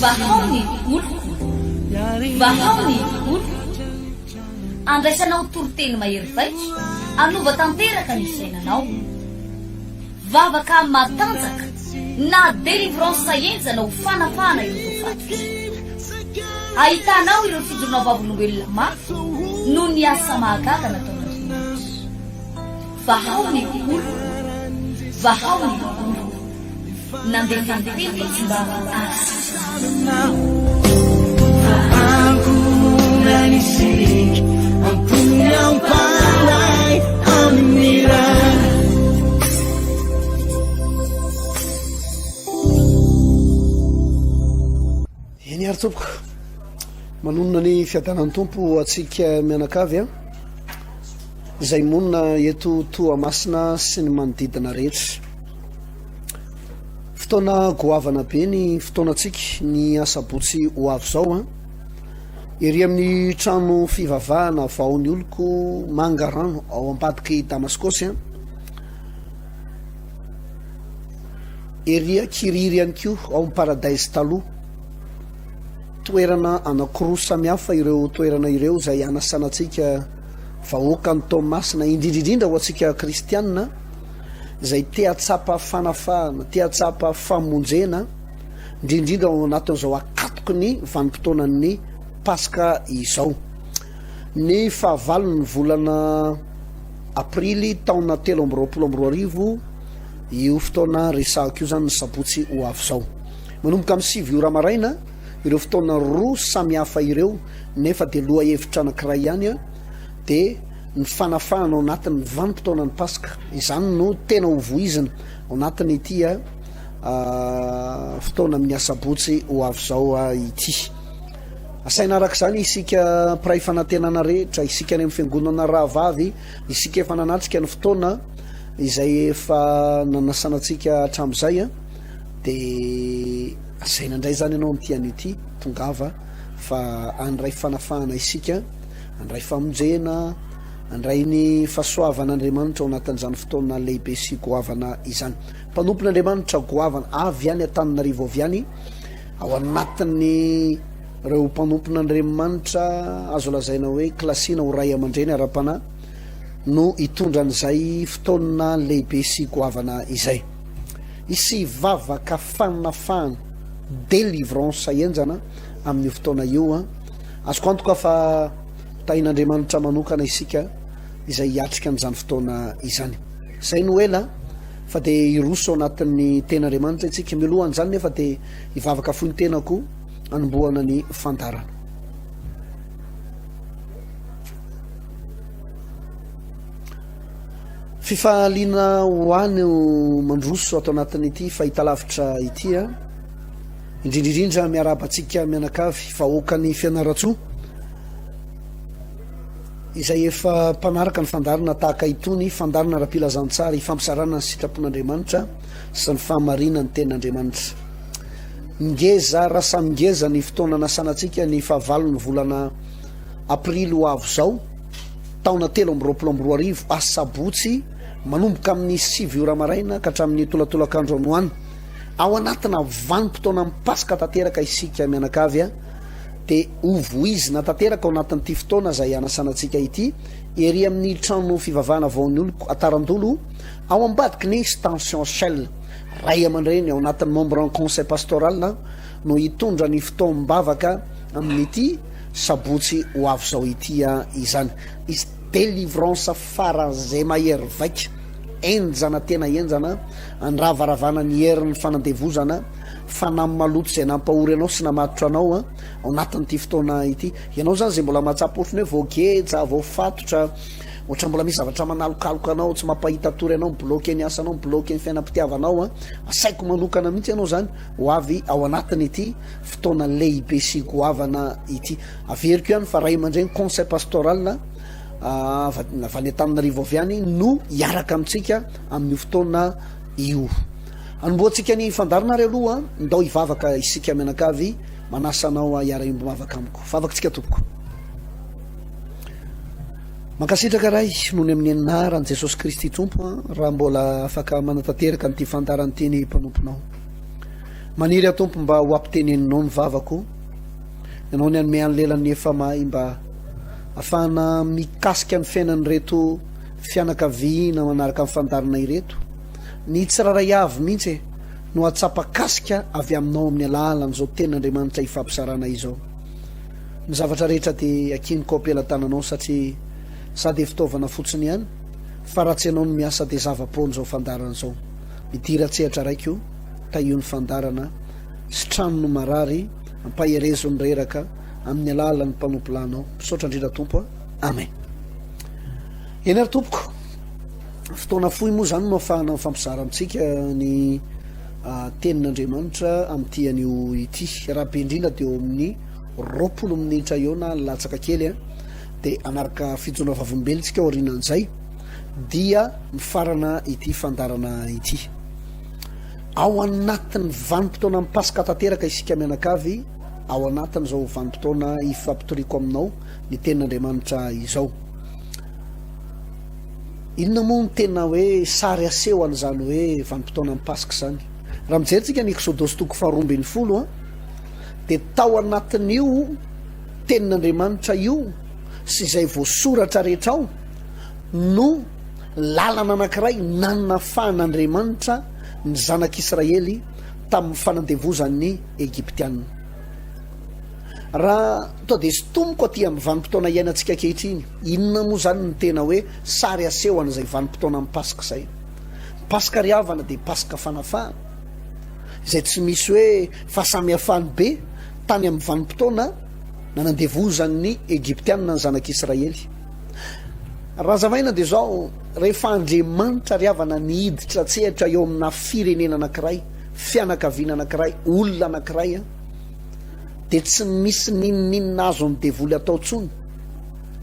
Vahao ny oloko, vahao ny oloko. Andraisanao toriteny mahery vaika, hanova tanteraka ny fiainanao. Vavaka matanjaka na délivrance henjana ho fanafahana ireo voafatotra. Ahitanao ireo fijoroana vavolombelona mafy noho ny asa mahagaga nataon'Andriamanitra. Vahao ny oloko, vahao ny oloko. Nandefa ny teny fa tsy mba azo. Eny ary tompoko, manonona ny fiadanan'ny Tompo antsika mianakavy a, izay monina eto Toamasina sy ny manodidina rehetra. Fotoana goavana be ny fotoanantsika ny asabotsy ho avy izao an. Ery amin'ny trano fivavahana vao ny oloko Mangarano ao ambadiky Damaskosy an. Ery Kiriry ihany koa ao amin'ny Paradise taloha. Toerana anankiroa samihafa ireo toerana ireo izay hanasana antsika vahoakan'i Toamasina indrindra indrindra ho antsika kristianina izay te hahatsapa fanafahana, te hahatsapa famonjena, indrindra indrindra ao anatin'izao akatoky ny vanim-potoanan'ny Paska izao. Ny fahavalon'ny volana Aprily taona 2023 io fotoana resahako io izany ny sabotsy ho avy izao. Manomboka amin'ny 9 ora maraina ireo fotoana roa samihafa ireo nefa dia lohahevitra anankiray ihany dia ny fanafahana ao anatin'ny vanim-potoanan'ny Paska. Izany no tena ho voizina ao anatin'ity fotoana amin'ny asabotsy ho avy izao ity. Asaina araka izany isika mpiray fanantenana rehetra, isika any amin'ny fiangonana rahavavy, isika efa nanatrika ny fotoana izay efa nanasana antsika hatramin'izay, dia asaina indray izany ianao amin'ity anio ity, tongava fa handray fanafahana isika. Handray famonjena, handray ny fahasoavan'Andriamanitra ao anatin'izany fotoana lehibe sy goavana izany. Mpanompon'Andriamanitra goavana avy any Antananarivo avy any, ao anatin'ny ireo mpanompon'Andriamanitra azo lazaina hoe kilasiana ho ray aman-dreny ara-panahy no hitondra an'izay fotoana lehibe sy goavana izay. Hisy vavaka fanafahana, délivrance henjana amin'io fotoana io. Azoko antoka fa tahin'Andriamanitra manokana isika izay hiatrika an'izany fotoana izany. Izay no ela fa dia hiroso ao anatin'ny tenin'Andriamanitra isika. Mialohan'izany nefa dia hivavaka fohy ny tenako hanombohana ny fandaharana. Fifaliana ho ahy no mandroso ato anatin'ity fahitalavitra ity a. Indrindra indrindra miarahaba antsika mianakavy vahoakan'i Fianarantsoa izay efa mpanaraka ny fandaharana tahaka itony, fandaharana ara-pilazantsara ifampizarana ny sitrapon'Andriamanitra sy ny fahamarinan'ny tenin'Andriamanitra. Ngeza raha samy ngeza ny fotoana nasanantsika ny fahavalon'ny volana aprily ho avy izao, taona 2023, asabotsy manomboka amin'ny 9 ora maraina ka hatramin'ny tolatolakandro anoany. Ao anatina vanim-potoanan'ny Paska tanteraka isika mianakavy dia ho voizina tanteraka ao anatin'ity fotoana izay hanasana antsika ity ery amin'ny trano fivavahana vao ny oloko Atarandolo ao ambadiky ny Station Shell. Ray aman-dreny ao anatin'ny membre en conseil pastoral no hitondra ny fotoam-bavaka amin'ity sabotsy ho avy izao ity izany. Hisy délivrance faran'izay mahery vaika, henjana tena henjana. Andravaravana ny herin'ny fanandevozana fanahy maloto izay nampahory anao sy namatotra anao ao anatin'ity fotoana ity. Ianao izany izay mbola mahatsapa ohatran'ny hoe voageja, voafatotra, ohatran'ny mbola misy zavatra manalokaloka anao, tsy mampahita tory anao, mi-bloquer ny asanao, mi-bloquer ny fiainam-pitiavanao. Asaiko manokana mihitsy ianao izany ho avy ao anatin'ity fotoana lehibe sy goavana ity. Averiko ihany fa ray aman-dreny conseil pastoral avy any Antananarivo avy any no hiaraka amintsika amin'io fotoana io. Anombohantsika ny fandaharana ary aloha, ndao hivavaka isika mianakavy, manasa anao hiara-hiombom-bavaka amiko. Vavaka tsika tompoko. Mankasitraka Ray noho ny amin'ny anaran'i Jesosy Kristy Tompo raha mbola afaka manatanteraka an'ity fandaharana ity ny mpanomponao. Maniry aho Tompo mba ho ampiteneninao ny vavako, Ianao ny hanome an'ny lelan'ny efa mahay mba afahana mikasika ny fiainan'ireto fianakaviana manaraka ny fandaharana ireto. Ny tsirairay avy mihitsy e no hahatsapa kasika avy aminao amin'ny alalan'izao tenin'Andriamanitra ifampizarana izao. Ny zavatra rehetra dia akiniko ao am-pelatananao satria za dia fitaovana fotsiny ihany fa raha tsy ianao no miasa dia zava-poana izao fandaharana izao. Midira an-tsehatra raiko, tahio ny fandaharana, sitrano ny marary, ampaherezo ny reraka amin'ny alalan'ny mpanompolanao. Misaotra indrindra Tompo a. Amen. Eny ary tompoko, fotoana fohy moa izany no afahana mifampizara amintsika ny ah, tenin'Andriamanitra amin'ity anio ity. Raha be indrindra dia eo amin'ny 20 minitra eo na latsaka kely a, dia hanaraka fijoroana vavolombelona isika aorianan'izay dia mifarana ity fandaharana ity. Ao anatin'ny vanim-potoanan'ny Paska tanteraka isika mianakavy ao anatin'izao vanim-potoana ifampitoriako aminao ny tenin'Andriamanitra izao. Inona moa no tena hoe sary aseho an'izany hoe vanim-potoanan'ny Paska izany? Raha mijery tsika ny Eksodosy toko faharoa ambin'ny folo dia tao anatin'io tenin'Andriamanitra io sy izay voasoratra rehetra ao no lalana anankiray nanafahan'Andriamanitra ny zanak'Israely tamin'ny fanandevozan'ny Egyptiana. Raha toa dia sintomiko aty amin'ny vanim-potoana iainantsika ankehitriny, inona moa izany no tena hoe sary aseho an'izay vanim-potoanan'ny Paska izay? Ny Paska ry havana dia Paska fanafahana, izay tsy misy hoe fahasamihafany be tany amin'ny vanim-potoana nanandevozan'ny Egyptiana ny zanak'Israely. Raha hazavaina dia izao, rehefa Andriamanitra ry havana niditra an-tsehatra eo amina firenena anankiray, fianakaviana anankiray, olona anankiray, dia tsy misy n'inon'inona azon'ny devoly atao intsony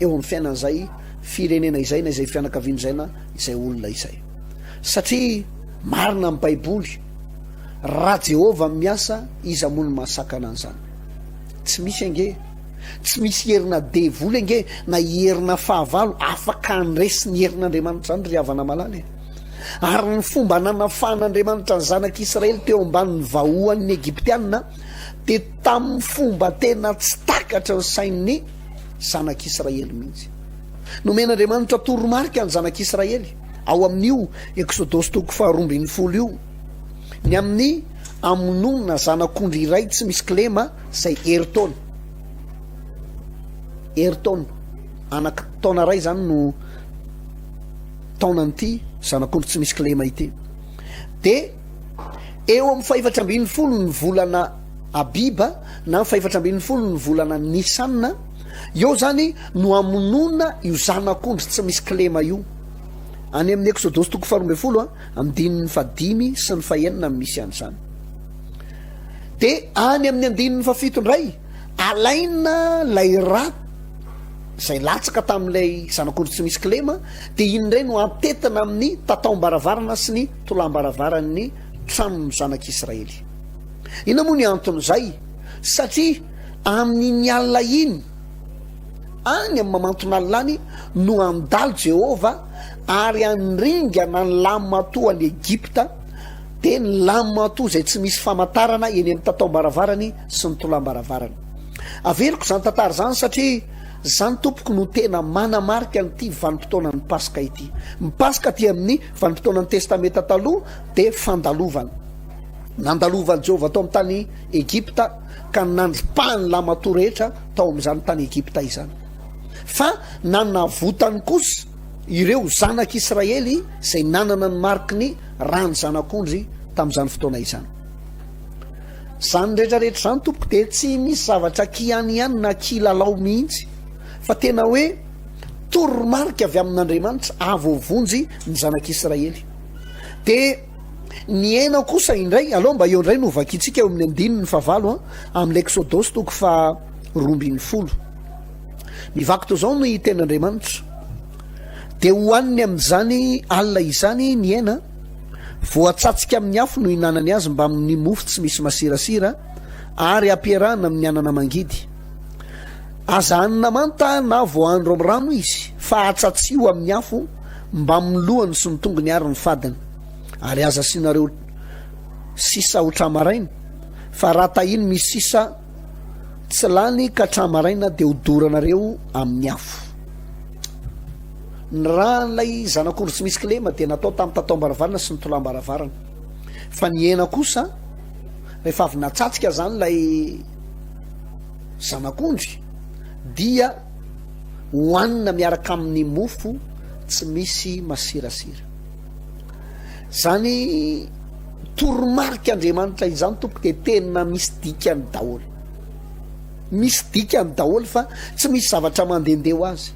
eo amin'ny fiainan'izay firenena izay na izay fianakaviana izay na izay olona izay. Satria marina ny Baiboly, raha Jehovah miasa, iza moa no mahasakana an'izany? Tsy misy ange. Tsy misy herina devoly ange na herina fahavalo afaka handresy ny herin'Andriamanitra izany ry havana malala e. Ary ny fomba nanafahan'Andriamanitra ny zanak'Israely teo ambanin'ny vahoan'ny Egyptiana dia tamin'ny fomba tena tsy takatry ny sain'ny zanak'Israely mihitsy. Nomen'Andriamanitra toromarika ny zanak'Israely ao amin'io Eksodosy toko faha-12 io, ny amin'ny hamonoana zanak'ondry iray tsy misy kilema izay herintaona. Herintaona, anak taona iray izany no taonan'ity zanak'ondry tsy misy kilema ity. Dia eo amin'ny fahefatra ambin'ny folo ny volana Abiba na ny fahefatra ambin'ny folo ny volana Nisana, eo izany no hamonoana io zanak'ondry tsy misy kilema io. Any amin'ny Eksodosy toko faha-12, andininy fahadimy sy ny fahenina no misy an'izany. Dia any amin'ny andininy fahafito indray, alaina ilay rà izay latsaka tamin'ilay zanak'ondry tsy misy kilema, dia iny indray no antetina amin'ny tataom-baravarana sy ny tolam-baravaran'ny tranon'ny zanak'Israely. Inona moa ny anton'izay? Satria amin'iny alina iny, any amin'ny mamanton'alina any, no handalo Jehovah ary handringana ny lahimatoa any Egypta, dia ny lahimatoa izay tsy misy famantarana eny amin'ny tataom-baravarany sy ny tolam-baravarany. Averiko izany tantara izany satria izany tompoko no tena manamarika an'ity vanim-potoanan'ny Paska ity. Ny Paska aty amin'ny vanim-potoanan'ny Testamenta Taloha dia fandalovana. Nandalovan'i Jehovah tao amin'ny tany Egypta ka nandripahany ny lahimatoa rehetra tao amin'izany tany Egypta izany. Fa nanavotany kosa ireo zanak'Israely izay nanana ny mariky ny ran'ny zanak'ondry tamin'izany fotoana izany. Izany rehetra rehetra izany tompoko dia tsy misy zavatra kihanihany na kilalao mihitsy fa tena hoe toromarika avy amin'Andriamanitra hahavoavonjy ny zanak'Israely. Dia ny hena kosa indray, aleo mba eo indray no vakintsika eo amin'ny andininy fahavalo amin'ny Eksodosy toko faha-12. Mivaky toy izao ny tenin'Andriamanitra, Dia hohaniny amin'izany alina izany ny hena, Voatsatsika amin'ny afo no ihinanany azy mbamin'ny mofo tsy misy masirasira ary ampiarahana amin'ny anana mangidy. Aza hanina manta na voahandro amin'ny rano izy, fa atsatsiho amin'ny afo mbamin'ny lohany sy ny tongony ary ny fadiny. Ary aza asianareo sisa ho tra-maraina. Fa raha tahiny misy sisa tsy lany ka hatramin'ny maraina dia hodoranareo amin'ny afo. Ny ran'ilay zanak'ondry tsy misy kilema dia natao tamin'ny tataom-baravarana sy ny tolam-baravarana. Fa ny hena kosa, rehefa avy natsatsika izany ilay zanak'ondry dia hohanina miaraka amin'ny mofo tsy misy masirasira. Zany toromarik'Andriamanitra izany tompoko dia tena misy dikany daholo. Misy dikany daholo fa tsy misy zavatra mandehandeha ho azy.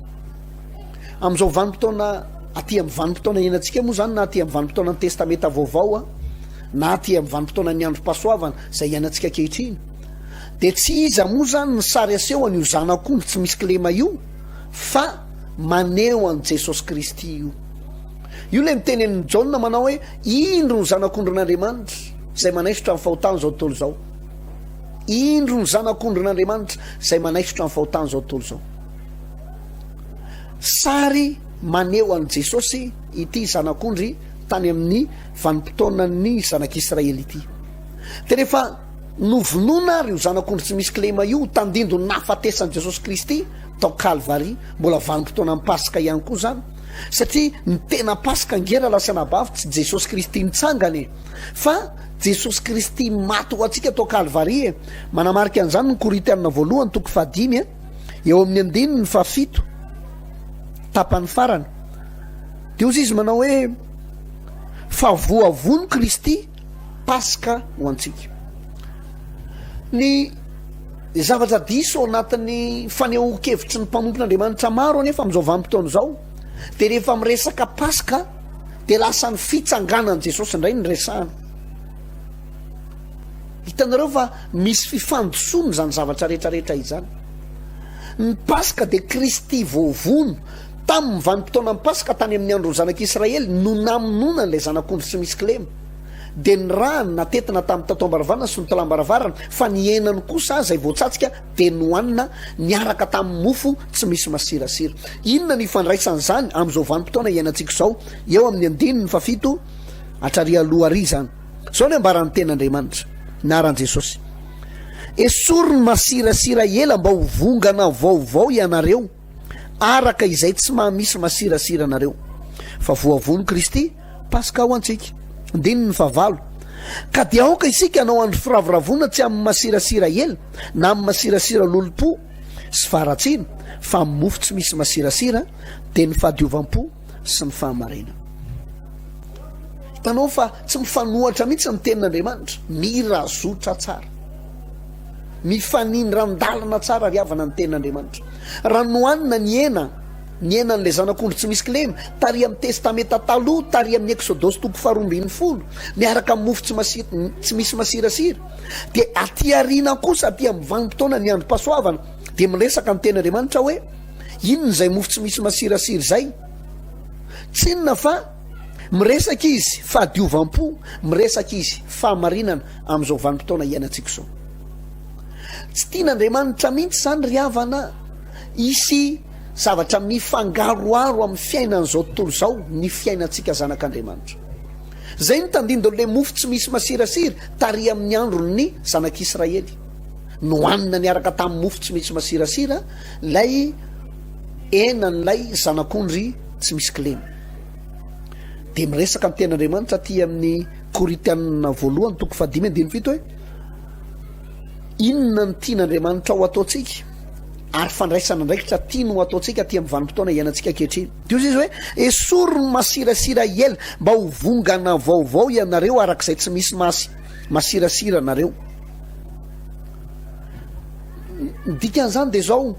Amin'izao vanim-potoana aty amin'ny vanim-potoana iainantsika moa zany na aty amin'ny vanim-potoanan'ny testamenta vaovao a, na aty amin'ny vanim-potoanan'ny androm-pahasoavana izay iainantsika ankehitriny dia tsy iza moa zany ny sary aseho an'io zanak'ondry tsy misy kilema io fa maneho an'i Jesosy Kristy io. Io ilay miteny an'i Jaona manao hoe, Indro ny Zanak'ondrin'Andriamanitra izay manaisotra ny fahotan'izao tontolo izao. Indro ny Zanak'ondrin'Andriamanitra izay manaisotra ny fahotan'izao tontolo izao. Sary maneho an'i Jesosy ity Zanak'ondry tany amin'ny vanim-potoanan'ny Zanak'Israely ity. Dia rehefa novonoina ary io Zanak'ondry tsy misy kilema io, tandindon'ny nahafatesan'i Jesosy Kristy tao Kalvary, mbola vanim-potoanan'ny Paska ihany koa izany, Satria ny tena Paska ange rahalahy sy anabavy tsy Jesosy Kristy nitsangana e! Fa Jesosy Kristy maty ho antsika tao Kalvary e! Manamarika an'izany ny Korintiana voalohany toko fahadimy e, eo amin'ny andininy fahafito tapany farany. Dia hozy izy manao hoe, Fa voavono Kristy Paska ho antsika. Ny zavatra diso ao anatin'ny fanehoan-kevitry ny mpanompon'Andriamanitra maro anefa amin'izao vanim-potoana izao dia rehefa miresaka Paska dia lasa ny fitsanganan'i Jesosy indray no resahana. Hitanareo fa misy fifandisoana izany zavatra rehetrarehetra izany. Ny Paska dia Kristy voavono tamin'ny vanim-potoanan'ny Paska tany amin'ny andron'ny zanak'Israely no namonoana an'ilay zanak'ondry tsy misy kilema. Dia ny rany natetina tamin'ny tataom-baravarana sy ny tolam-baravarana, fa ny henany kosa izay voatsatsika dia nohanina niaraka tamin'ny mofo tsy misy masirasira. Inona no ifandraisan'izany amin'izao vanim-potoana iainantsika izao? Eo amin'ny andininy fahafito hatrary aloha àry izany. Izao no ambaran'ny Tenin'Andriamanitra, Anaran'i Jesosy, Esory ny masirasira ela mba ho vongana vaovao ianareo, araka izay tsy maha misy masirasira anareo, fa voavono Kristy Paska ho antsika. Andininy fahavalo. Ka dia aoka isika hanao andro firavoravoana tsy amin'ny masirasira ela, na amin'ny masirasira lolompo sy faharatsiana, fa amin'ny mofo tsy misy masirasira, dia ny fahadiovam-po sy ny fahamarinana. Hitanao fa tsy mifanohatra mihitsy ny tenin'Andriamanitra, mirazotra tsara. Mifanindran-dalana tsara ry havana ny tenin'Andriamanitra. Raha nohanina ny hena, ny henan'ilay zanak'ondry tsy misy kilema, tary amin'ny Testamenta Taloha, tary amin'ny Eksodosy toko faharoa ambinifolo, miaraka amin'ny mofo tsy masi, tsy misy masirasira, dia aty aoriana kosa, aty amin'ny vanim-potoana ny androm-pahasoavana, dia miresaka ny tenin'Andriamanitra hoe, inona izay mofo tsy misy masirasira izay? Tsy inona fa miresaka izy fahadiovam-po, miresaka izy fahamarinana amin'izao vanim-potoana iainantsika izao. Tsy tian'Andriamanitra mihitsy izany ry havana hisy zavatra mifangaroharo amin'ny fiainan'izao tontolo izao ny fiainantsika zanak'Andriamanitra. Izay no tandindon'ilay mofo tsy misy masirasira tary amin'ny andron'ny zanak'Israely. Nohanina niaraka tamin'ny mofo tsy misy masirasira ilay henan'ilay zanak'ondry tsy misy kilema. Dia miresaka ny tenin'Andriamanitra aty amin'ny Korintianina voalohany toko fahadimy andininy fito hoe inona no tian'Andriamanitra ho ataontsika ary fandraisana andraikitra tiany ho ataontsika aty amin'ny vanim-potoana iainantsika ankehitriny. Dia hoy izy hoe esory ny masirasira ela mba ho vongana vaovao ianareo araka izay tsy misy masy masirasira anareo. Ny dikan'izany dia izao,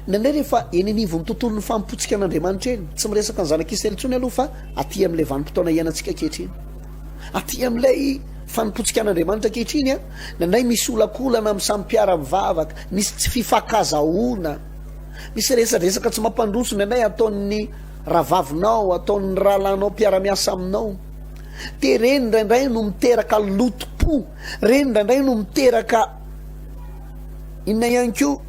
indraindray rehefa eny anivon'ny tontolon'ny fanompoantsika an'Andriamanitra eny, tsy miresaka ny zanak'Israely intsony aloha fa aty amin'ilay vanim-potoana iainantsika ankehitriny. Aty amin'ilay fanompoantsika an'Andriamanitra ankehitriny, indraindray misy olakolana amin'ny samy mpiara-mivavaka, misy tsy fifankazahoana, misy resadresaka tsy mampandroso indraindray ataon'ny rahavavinao, ataon'ny rahalahinao mpiara-miasa aminao. Dia ireny indraindray no miteraka lotom-po, ireny indraindray no miteraka Inona ihany koa?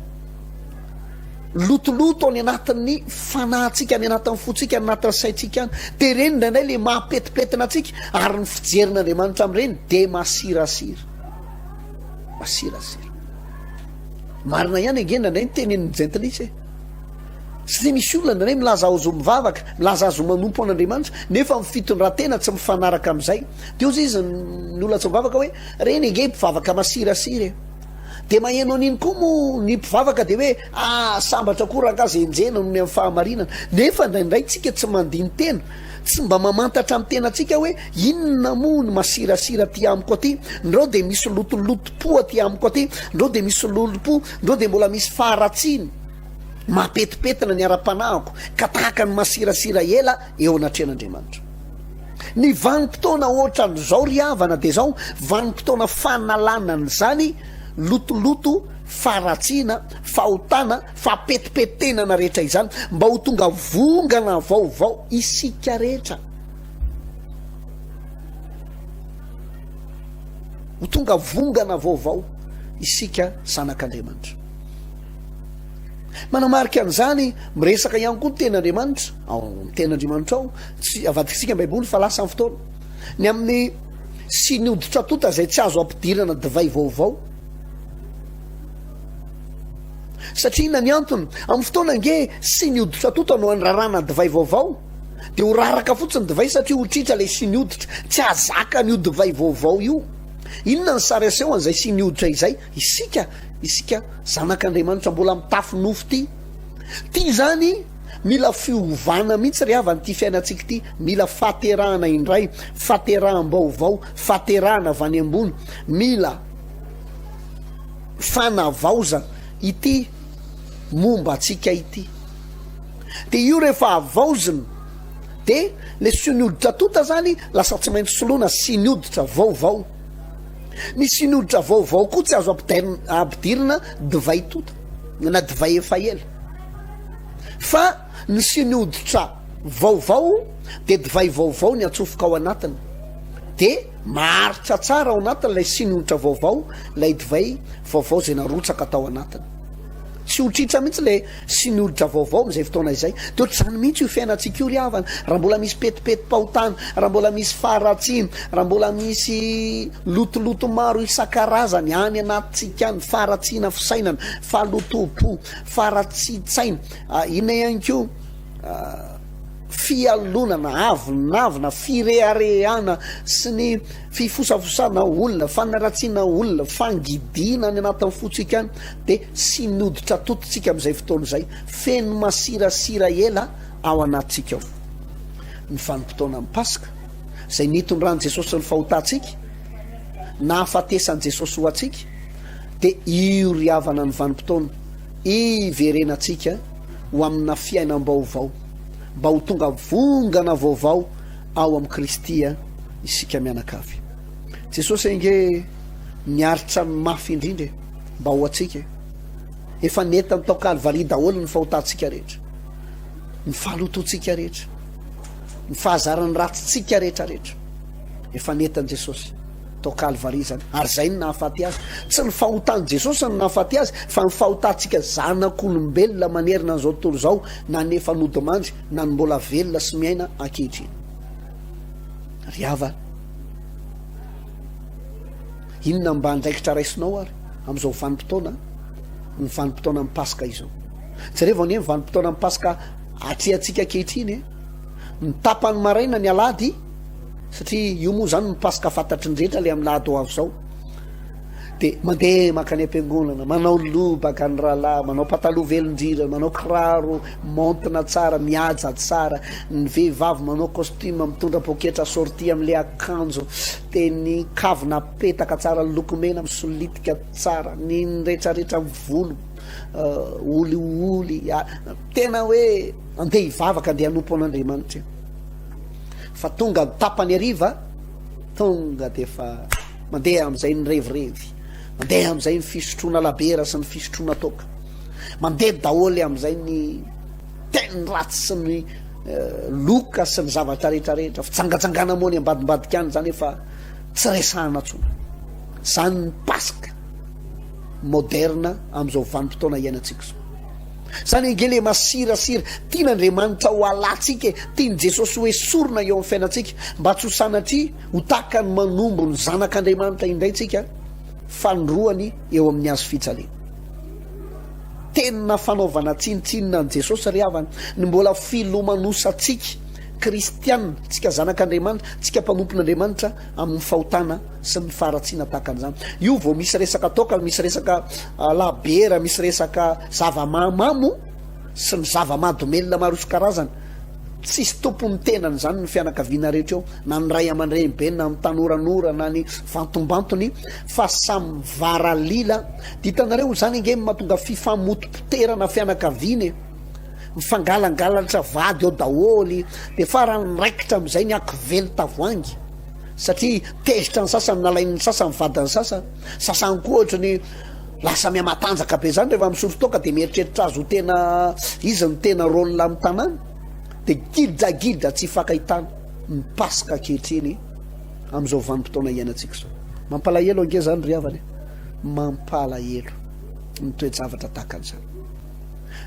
Lotoloto any anatin'ny fanahintsika, any anatin'ny fontsika, any anatin'ny saintsika any. Dia ireny indraindray ilay mahapetipetina antsika, ary ny fijerin'Andriamanitra amin'ireny dia masirasira. Masirasira. Marina ihany ange indraindray ny tenenin'ny jentilisa e. Satria misy olona indraindray milaza azy ho mivavaka, milaza azy ho manompo an'Andriamanitra, nefa ny fitondran-tena tsy mifanaraka amin'izay. Dia hozy izy ny olona tsy mivavaka hoe, reny ange mpivavaka masirasira e. Dia maheno an'iny koa moa ny mpivavaka dia hoe, ah, sambatra koa rangaha izay enjehina noho ny amin'ny fahamarinana. Nefa indraindray tsika tsy mandini-tena. Tsy mba mamantatra ny tenantsika hoe inona moa ny masirasira aty amiko aty, ndrao dia misy lotolotom-po aty amiko aty, ndrao dia misy lolompo, ndrao dia mbola misy faharatsiana mampetipetina ny ara-panahiko ka tahaka ny masirasira ela eo anatrehan'Andriamanitra. Ny vanim-potoana ohatran'izao ry havana dia izao, vanim-potoana fanalana an'izany lotoloto, faharatsiana, fahotana, Fampetipetenana rehetra izany mba ho tonga vongana vaovao isika rehetra. Ho tonga vongana vaovao isika zanak'Andriamanitra. Manamarika an'izany, miresaka ihany koa ny tenin'Andriamanitra, ao amin'ny tenin'Andriamanitra ao, tsy avadikitsika ny Baiboly fa lasa ny fotoana. Ny amin'ny siny hoditra tonta izay tsy azo ampidirana divay vaovao. Satria inona ny antony? Amin'ny fotoana ange siny hoditra tonta no andrarana divay vaovao, dia ho raraka fotsiny divay satria ho tritra ilay siny hoditra. Tsy hahazaka an'io divay vaovao io. Inona ny sary aseho an'izay siny hoditra izay? Isika, isika zanak'Andriamanitra mbola mitafy nofo ity. Ity izany mila fiovana mihitsy ry havana ity fiainantsika ity. Mila fahaterahana indray, fahateraham-baovao, fahaterahana avy any ambony. Mila. fanavaozana ity momba antsika ity. Dia io rehefa havaozina dia le siny hoditra tonta zany lasa tsy maintsy soloina siny hoditra vaovao. Ny siny hoditra vaovao koa tsy azo ampidirina divay tonta na divay efa ela. Fa ny siny hoditra vaovao dia divay vaovao ny atsofoka ao anatiny. Dia Maharitra tsara ao anatiny ilay siny onitra vaovao, ilay divay vaovao izay narotsaka tao anatiny. Tsy ho tritra mihitsy ilay siny hoditra vaovao amin'izay fotoana izay. Dia ohatr'izany mihitsy io fiainantsika io ry havana. Raha mbola misy petipetim-pahotana, raha mbola misy faharatsiana, raha mbola misy lotoloto maro isan-karazany any anatintsika any, faharatsiana fisainana, fahalotoam-po, faharatsian-tsaina, inona ihany koa, fialonana, avonavona, fireharehana sy ny fifosafosana olona, fanaratsiana olona, fangidiana any anatin'ny fontsika any dia sinoditra totontsika amin'izay fotoana izay, feno masirasira ela ao anatintsika ao. Ny vanim-potoanan'ny Paska, izay nitondran'i Jesosy ny fahotantsika, nahafatesan'i Jesosy ho antsika, dia io ry havana ny vanim-potoana iverenantsika ho amina fiainam-baovao, mba ho tonga vongana vaovao ao amin'i Kristy isika mianakavy. Jesosy ange niaritra ny mafy indrindra e, mba ho antsika e. Efa nentiny tao Kalvary daholo ny fahotantsika rehetra, ny fahalotoantsika rehetra, ny fahazaran'ny ratsintsika rehetra rehetra. Efa nentin'i Jesosy. tao Kalvary izany, ary izay no nahafaty azy. Tsy ny fahotan'i Jesosy no nahafaty azy, fa ny fahotantsika zanak'olombelona manerana an'izao tontolo izao, na ny efa nodimandry, na ny mbola velona sy miaina ankehitriny. Ry havana, inona mba andraikitra raisinao ary amin'izao vanim-potoana, ny vanim-potoanan'ny Paska izao? Jerevo anie ny vanim-potoanan'ny Paska atrehantsika ankehitriny e! Ny tapany maraina ny alahady, satria io moa zany ny paska fantatry ny rehetra le amin'ny lahady ho avy zao de mandeha mankany am-piangonana manao lobaka ny rahalahy manao pataloha velondrirana manao kiraro montina tsara mihaja tsara ny vehivavy manao costume mitondra poketra sortie am'le akanjo de ny kavina apetaka tsara lokomena misolitika tsara ny retraretra volo euh, olioly tena hoe andeha hivavaka andeha hanompo an'Andriamanitra Fa tonga ny tapany hariva, tonga dia efa mandeha amin'izay ny revirevy, mandeha amin'izay ny fisotroana labiera sy ny fisotroana toaka, mandeha daholo amin'izay ny teny ratsy sy ny eh, loka sy ny zavatra rehetrarehetra, fijangajangana moa ny ambadimbadika any zany efa tsy resahana tsony. Zany ny Paska moderna amin'izao vanim-potoana iainantsika izao. Zany ange le masirasira tian'Andriamanitra ho alantsika e, tian'i Jesosy ho esorina eo amin'ny fiainantsika mba tsy ho sanatria ho tahaka ny manombo ny zanak'Andriamanitra indray tsika. fanindroany eo amin'ny hazo fijaliana. Tena fanaovana tsinontsinona an'i Jesosy ry havana ny mbola filomanosantsika kristiana, tsika zanak'Andriamanitra, tsika mpanompon'Andriamanitra amin'ny fahotana sy ny faharatsiana tahaka an'izany. Io vao misy resaka toaka, misy resaka ah, labiera, misy resaka zava-mahamamo sy ny zava-mahadomelina maro isan-karazany. Tsisy tompon'ny tenany izany ny fianakaviana rehetra eo, na ny ray aman-dreny be, na ny tanoranora, na ny vantombantony, fa samy mivaralila. Dia hitanareo, izany ange no mahatonga fifamotopoterana fianakaviana e. Mifangalangalatra vady ao daholo, dia farany miraikitra amin'izay ny akivelo tavoahangy. Satria tezitra ny sasany, nalain'ny sasany vadin'ny sasany. Sasany koa ohatry ny lasa mihamatanjaka be zany rehefa misotro toaka dia mieritreritra azy ho tena izy no tena rôle amin'ny tanàna. Dia gidragidra tsy ifankahitana ny Paska ankehitriny amin'izao vanim-potoana iainantsika izao. Mampalahelo ange izany ry havana e! Mampalahelo ny toe-javatra tahaka an'izany.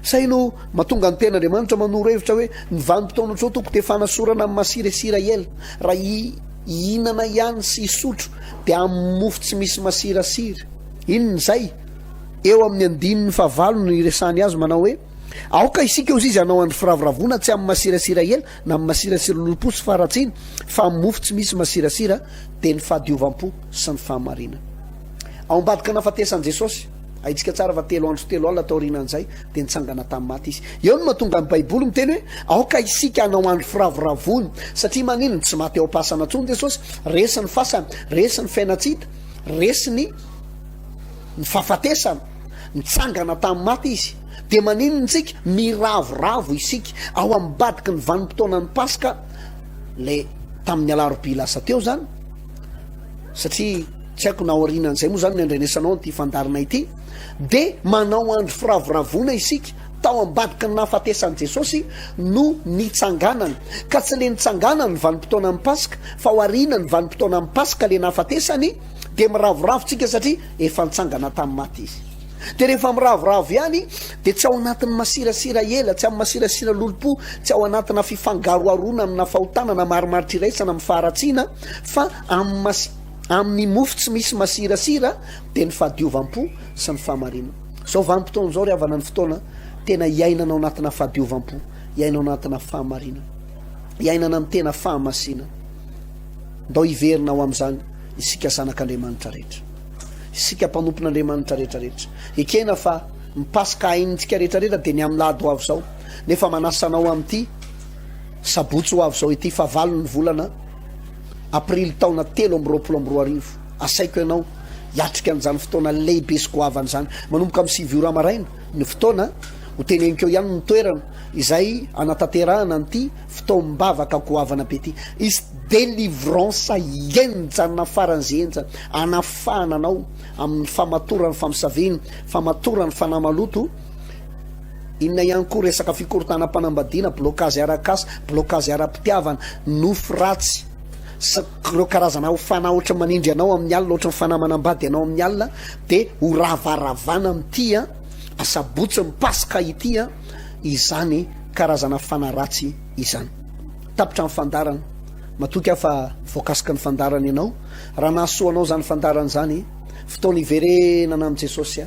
Saino mahatonga ny tenin'Andriamanitra manoro hevitra hoe ny vanim-potoana ohatr'izao tompoko dia fanasorana amin'ny masirasira ela. Raha hihinana ihany sy hisotro dia amin'ny mofo tsy misy masirasira. Inona izay? Eo amin'ny andininy fahavalo no iresahany azy manao hoe, Aoka isika hozy izy hanao andro firavoravoana tsy amin'ny masirasira ela na amin'ny masirasira lolompo sy faharatsiana fa amin'ny mofo tsy misy masirasira dia ny fahadiovam-po sy ny fahamarinana. Ao ambadika nahafatesan'i Jesosy. Haintsika tsara fa telo andro sy telo alina taorianan'izay dia nitsangana tamin'ny maty izy. Eo no mahatonga ny Baiboly miteny hoe aoka isika hanao andro firavoravoana. Satria maninona? Tsy maty ao am-pasana intsony Jesosy. Resy ny fasana, resy ny fiainan-tsy hita, resy ny ny fahafatesana. Nitsangana tamin'ny maty izy. Dia maninona isika? Miravoravo isika. Ao ambadiky ny vanim-potoanan'ny Paska, ilay tamin'ny alarobia lasa teo izany, satria tsy haiko na aorianan'izay moa zany ny andrenesanao an'ity fandaharana ity, dia manao andro firavoravoana isika, tao ambadiky ny nahafatesan'i Jesosy no nitsanganany, ka tsy le nitsanganany ny vanim-potoanan'ny Paska, fa aorianan'ny vanim-potoanan'ny Paska le nahafatesany, dia miravoravo tsika satria efa nitsangana tamin'ny maty izy. Dia rehefa miravoravo ihany dia tsy ao anatin'ny masirasira ela, tsy amin'ny masirasira lolompo, tsy ao anatina fifangaroharoana amina fahotana na marimaritra iraisana amin'ny faharatsiana fa amin'ny mas amin'ny mofo tsy misy masirasira dia ny fahadiovam-po sy ny fahamarinana. Izao vanim-potoana izao ry havana ny fotoana tena iainana ao anatina fahadiovam-po, iainana ao anatina fahamarinana, iainana amin'ny tena fahamasinana. Ndao hiverina ao amin'izany isika zanak'Andriamanitra rehetra. Isika mpanompon'Andriamanitra rehetra rehetra. Ekena fa ny Paska haintsika rehetra rehetra dia ny amin'ny lahady ho avy izao. Nefa manasa anao amin'ity sabotsy ho avy izao ity fahavalon'ny volana aprily taona 2023. Asaiko ianao hiatrika an'izany fotoana lehibe sy goavana izany. Manomboka amin'ny 9 ora maraina ny fotoana, ho teneniko eo ihany ny toerana izay hanatanterahana an'ity fotoam-bavaka goavana be ity. Hisy délivrance henjana faran'izay henjana, hanafahana anao amin'ny famatoran'ny famosaviana, famatoran'ny fanahy maloto, inona ihany koa resaka fikorontanam-panambadiana, blocage arak'asa, blocage ara-pitiavana, nofy ratsy, sy ireo karazana ho fanahy ohatran'ny manindry anao amin'ny alina, ohatran'ny fanahy manambady anao amin'ny alina, dia ho ravaravana amin'ity asabotsy ny Paska ity izany karazana fanahy ratsy izany. Tapitra ny fandaharana. Matoky aho fa voakasiky ny fandaharana ianao. Raha nahasoa anao izany fandaharana izany, fotoana hiverenana amin'i Jesosy,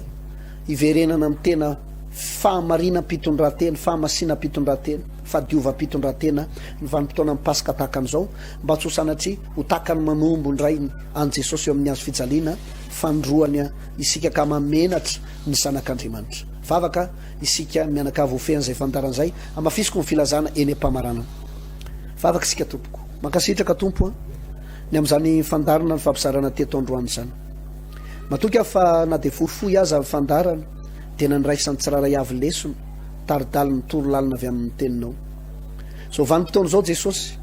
hiverenana amin'ny tena fahamarinam-pitondrantena, fahamasinam-pitondrantena, fahadiovam-pitondrantena ny vanim-potoanan'ny Paska tahaka an'izao, mba tsy ho sanatria ho tahaka ny manombo indray an'i Jesosy eo amin'ny hazo fijaliana fanindroany isika ka mahamenatra ny Zanak'Andriamanitra. Vavaka. Isika mianakavy ho fean'izay fandaharana izay, hamafisiko ny filazana eny am-pamaranana. Vavaka isika tompoko. Mankasitraka Tompo a, ny amin'izany fandaharana nifampizarana teto androany izany. Matoky aho fa na dia fohifohy aza ny fandaharana dia nandraisan'ny tsirairay avy lesona, tari-dalina, toro lalana avy amin'ny teninao. Izao vanim-potoana izao Jesosy,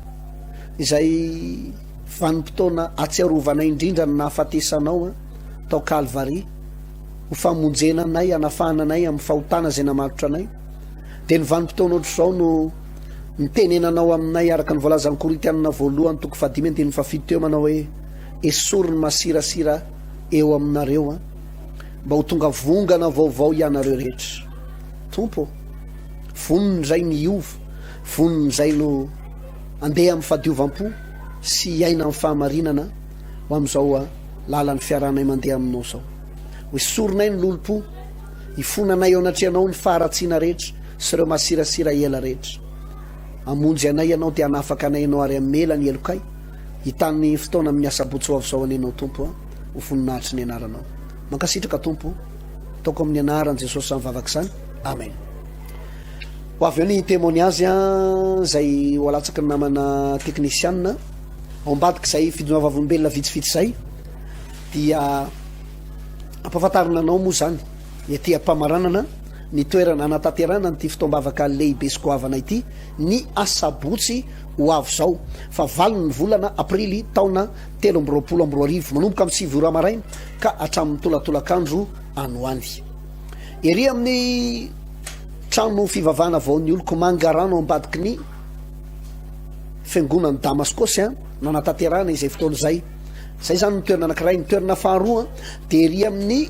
izay vanim-potoana atsiarovanay indrindra ny nahafatesanao tao Kalvary, ho famonjena anay, hanafahana anay amin'ny fahotana izay namatotra anay, dia ny vanim-potoana ohatr'izao no nitenenanao aminay araka ny voalazan'ny Korintianina voalohany toko fahadimy andininy fahafito teo manao hoe esory ny masirasira eo aminareo an, mba ho tonga vongana vaovao ianareo rehetra. Tompo ô, vonona izay ny hiova, vonona izay no andeha amin'ny fahadiovam-po sy hiaina amin'ny fahamarinana ho amin'izao. lalan'ny fiarahanay mandeha aminao izao. Hoesorinay ny lolompo, hifonanay eo anatrehanao ny faharatsiana rehetra sy ireo masirasira ela rehetra. Hamonjy anay Ianao dia hanafaka anay Ianao ary hamela ny helokay. Hitany ny fotoana amin'ny asabotsy ho avy izao anie Ianao Tompo a, ho voninahitry ny anaranao. Mankasitraka Tompo o. Ataoko amin'ny anaran'i Jesosy izany vavaka izany. Amen. Ho avy eo ny témoignage izay ho alatsaky ny namana teknisianina. Ao ambadik'izay fijoroana vavolombelona vitsivitsy izay dia ampahafantarina anao moa izany ny aty am-pamaranana ny toerana hanatanterahana an'ity fotoam-bavaka lehibe sy goavana ity ny asabotsy ho avy izao fa valon'ny volana aprily taona 2023 manomboka amin'ny 9 ora maraina ka hatramin'ny tolatolakandro any ho any. Ery amin'ny trano fivavahana vao ny oloko Mangarano ambadiky ny fiangonan'i Damaskosy an, nanatanterahana izay fotoana izay. Izay izany ny toerana anankiray. Ny toerana faharoa dia ery amin'ny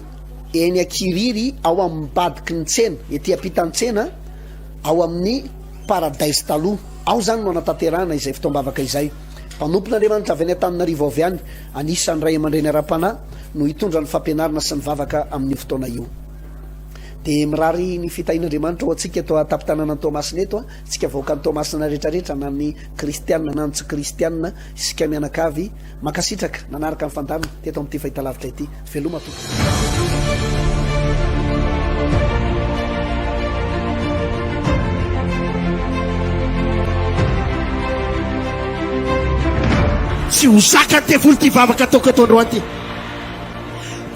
eny Ankiriry ao ambadiky ny tsena, ety ampitan'ny tsena ao amin'ny Paradise taloha. Ao izany no anatanterahana izay fotoam-bavaka izay. Mpanompon'Andriamanitra avy any Antananarivo avy any, anisan'ny ray aman-dreny ara-panahy no hitondra ny fampianarana sy ny vavaka amin'io fotoana io. Dia mirary ny fitahian'Andriamanitra ho antsika eto an-tampon-tanànan'i Toamasina eto, isika vahoakan'i Toamasina rehetrarehetra na ny kristianina na ny tsy kristianina, isika mianakavy. Mankasitraka nanaraka ny fandaharana teto amin'ity fahitalavitra ity. Veloma tompoko. Tsy ho zakan'ny devoly ity vavaka ataoko eto androany ity.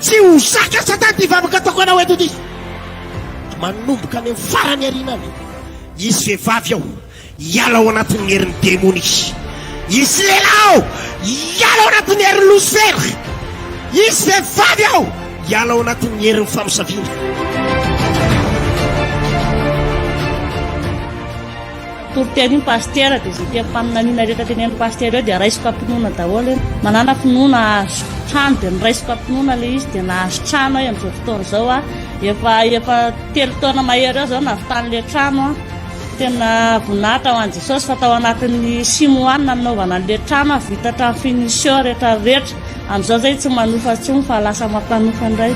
Tsy ho zaka satana ity vavaka ataoko anao eto ity. Manomboka any amin'ny farany aoriana any. Hisy vehivavy ao hiala ao anatin'ny herin'ny demony izy. Hisy lehilahy ao hiala ao anatin'ny herin'ny losifera. Hisy vehivavy ao hiala ao anatin'ny herin'ny famosaviana. Toriteny iny pasitera dia izay tenim-paminaniana rehetra tenenin'ny pasitera eo dia raisiko am-pinoana daholo iny. Manana finoana hahazo trano dia noraisiko am-pinoana ilay izy dia nahazo trano aho amin'izao fotoana izao aho. Efa efa telo taona mahery eo izao nahavitan'ilay trano aho. Tena voninahitra ho an'i Jesosy fa tao anatin'ny six mois no nanaovana an'ilay trano aho, vita hatramin'ny finition rehetra rehetra. Amin'izao izay tsy manofa intsony fa lasa mampanofa indray.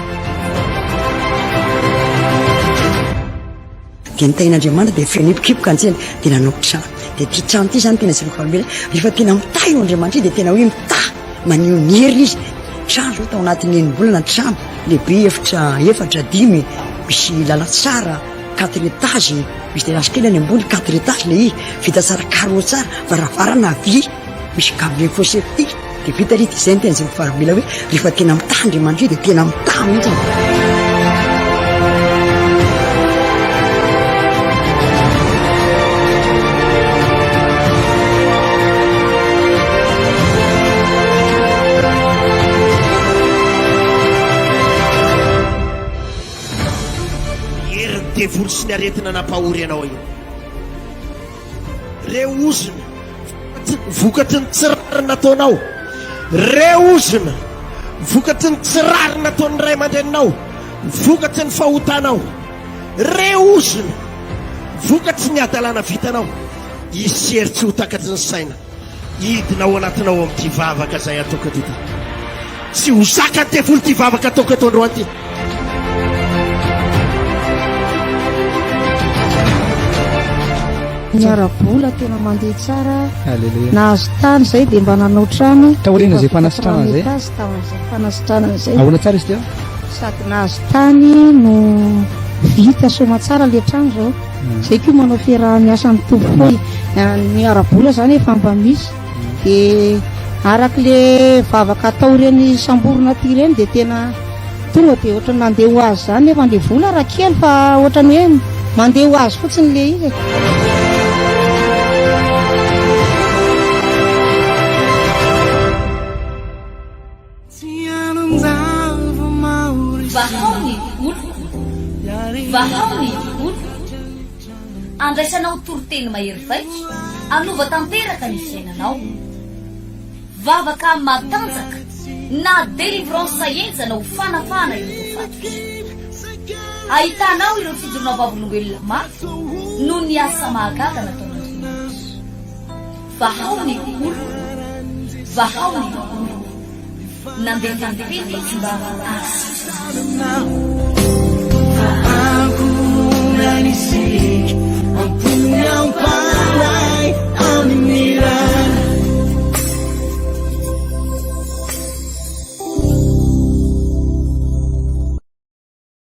Dia ny tahin'Andriamanitra dia feno hipokipoka ny tsena dia nanao trano. Dia ity trano ity izany tena jereko fahavelona, rehefa tena mitahy io Andriamanitra io dia tena hoe mitahy, maneho ny heriny izy. Trano izao tao anatin'ny enim-bolana trano lehibe efitra efatra dimy, misy lalantsara, quatre étages, misy terrasse kely any ambony, quatre étages ilay izy, vita tsara carreaux tsara, varavarana vy, misy gabinet fosse septique. Dia vita ry izay ny tena jereko fahavelona hoe rehefa tena mitahy Andriamanitra io dia tena mitahy mihitsy. Ny herin'ny devoly sy ny aretina nampahory anao io. Reo ozona vokatry ny tsy rariny nataonao. Reo ozona vokatry ny tsy rariny nataon'ny ray aman-dreninao, vokatry ny fahotanao. Reo ozona vokatry ny hadalana vitanao. Hisy hery tsy ho takatry ny saina hidina ao anatinao amin'ity vavaka izay ataoko eto ity. Tsy ho zakan'ny devoly ity vavaka ataoko eto androany ity. Ny ara-bola tena mandeha tsara. Nahazo tany izay dia mba nanao trano. Taoriana izay fanasitranana izay. Taorian'izay fanasitranana izay. Ahoana tsara izy teo? Sady nahazo tany no vita soamatsara ilay trano izao. Izay koa manao fiaraha-miasa amin'ny Tompo foana. Ny ara-bola izany efa mba misy. Dia araka ilay vavaka atao ireny samborina aty ireny dia tena tonga dia ohatran'ny mandeha ho azy izany nefa ilay vola raha kely fa ohatran'ny hoe mandeha ho azy fotsiny ilay izy e. Vahao ny oloko, vahao ny oloko. Andraisanao toriteny mahery vaika hanova tanteraka ny fiainanao. Vavaka matanjaka na délivrance henjana ho fanafahana ireo voafatotra. Ahitanao ireo fijoroana vavolombelona mafy noho ny asa mahagaga nataon'Andriamanitra. Vahao ny oloko, vahao ny oloko. Nandefa ny teny Izy mba hahasitrana.